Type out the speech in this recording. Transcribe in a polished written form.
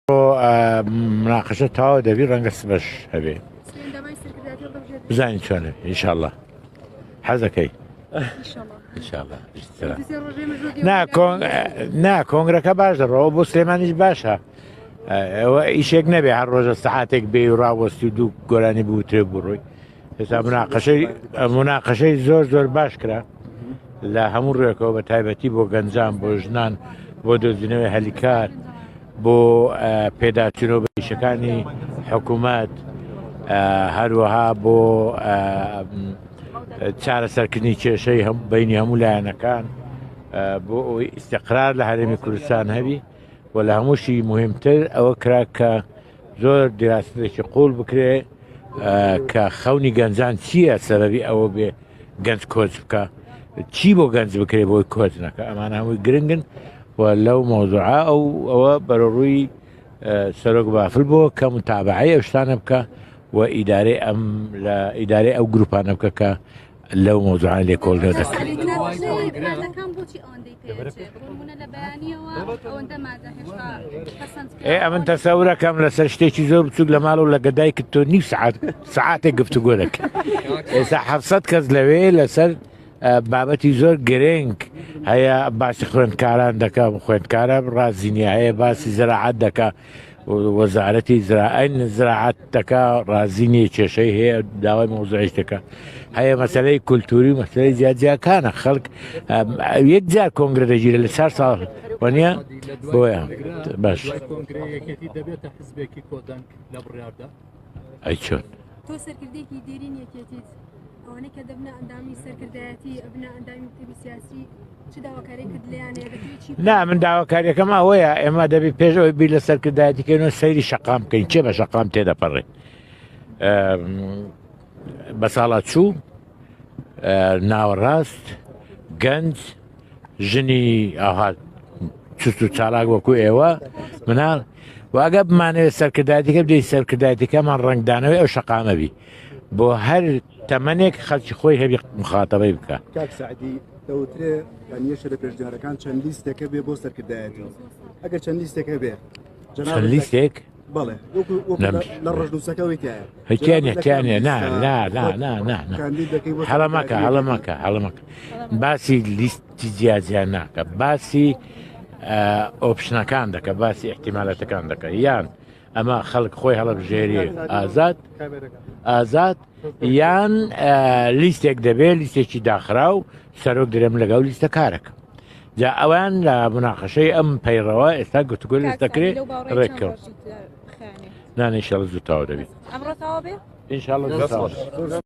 مناقەشە تەواو دەبی ڕەنگە سبەش هەبێ بزانین چۆنە ئینشاءاللە حەزەکەی ئینشاءاللە نا کۆنگرەکە باش دەڕەوە بۆ سلێمانیش باشە ئەوە ئیشێک نەبێ هەر ڕۆژە سەعاتێک بێ و ڕاوەستی و دوو گۆرانی بوترێ بڕۆی ئێستا مناقەشەی مناقەشەی زۆر زۆر باش کرا لە هەموو ڕێکەوە بە تایبەتی بۆ گەنجان بۆ ژنان بۆ دۆزینەوەی هەلیکار بۆ پێداچوونەوە بە ئیشەکانی حکوومەت هەروەها بۆ چارەسەرکردنی کێشەی هەم بینی هەموو لایەنەکان بۆ ئەوەی ئیسیقرار لە هەرێمی کوردستان هەبی و لە هەمووشی مهمتر ئەوە کرا کە زۆر دیراستێکی قوڵ بکرێ کە خەونی گەنجان چییە سەبەبی ئەوە بێ گەنج کۆچ بکە چی بۆ گەنج بکرێ بۆی کۆچ نەکە ئەمان هەمووی گرنگن و لەو مۆزوعە ئەو ئەوە بەرەڕووی سەرۆک بافل بۆ کە متابعەی ئەو شتانە بکە و ئیدارەی ئەم لە ئیدارەی ئەو گروپانە بکە کە لەو مۆزوعان لێکۆڵنەوە دەکەن. ئێ ئەمن تەسەورەکەم لەسەر شتێکی زۆر بچوک لە ماڵ و لە گەدایکت تۆ نیو سعات سعاتێک گفتوگۆ دەکەن ئێستا 700 کەس لەوێ لەسەر بابەتی زۆر گرنگ هەیە باسی خوێندکاران دەکە خوێندکارە ڕازی نیە هەیە باسی زراعەت دەکە وەزارەتی زراعین زراعەت دەکا ڕازی نیە کێشەی هەیە داوای مۆزعیش دەکا هەیە مەسلەی کولتوری و مەسلەی جیاجیاکانە خەڵک یەک جار کۆنگرە دەگیرە لە چار ساڵ وەنیە بۆیە باش دەبێتە حزبێکی کۆدەنگ لە بڕیاردا ئەی چۆن تۆ سەرکردێکی دێرین یەکێتیت ئەوانەی کە دەبنە ئەندامی سەرکردایەتی ئەبنە ئەندامی مەکتەبی سیاسی چ داواکاریەکت لێیان هەیە دەتەوێت چی نا من داواکاریەکەم ئەوەیە ئێمە دەبی پێش ئەوەی بیر لە سەرکردایەتی کەین و سەیری شەقام بکەین چێ بە شەقام تێدەپەڕێ بە ساڵا چوو ناوەڕاست گەنج ژنی ئاها چست و چالاک وەکو ئێوە مناڵ واگە بمانەوێت سەرکردایەتەکە بدەی سەرکردایەتەکەمان ڕەنگدانەوەی ئەو شەقامە بی بۆ هەر تەمەنێک خەلکی خۆی هەبی مخاتەبەی بکە. کاک سەعدی دەوترێ یان یەکێ لە پێشنیارەکان چەند لیستێک هەبێ بۆ سەرکردایەتی ئەگەر چەند لیستێک هەبێ چەند لیستێک بەڵێ وەکو وەکو لە ڕەشنووسەکە وی تایە هیچیانە تیانە نا نا نا نا نا نا هەڵە مەکە هەڵە مەکە هەڵە مەکە باسی لیستی جیاجیا ناکە باسی option ەکان دەکە باسی احتیمالەتەکان دەکە یان ئەمە خەڵک خۆی هەڵەبژێری ئازاد ئازاد یان لیستێک دەبێت لیستێکی داخراو سەرۆک درێم لەگەڵ لیستە کارەکە جا ئەوان لە مناقەشەی ئەم پەیڕەوە ئێستا گفتوگۆ لەس دەکرێت ڕێککەوت نانێ شەڵ زوو تاو دەبێت ئینشاءاللە زوو تاو.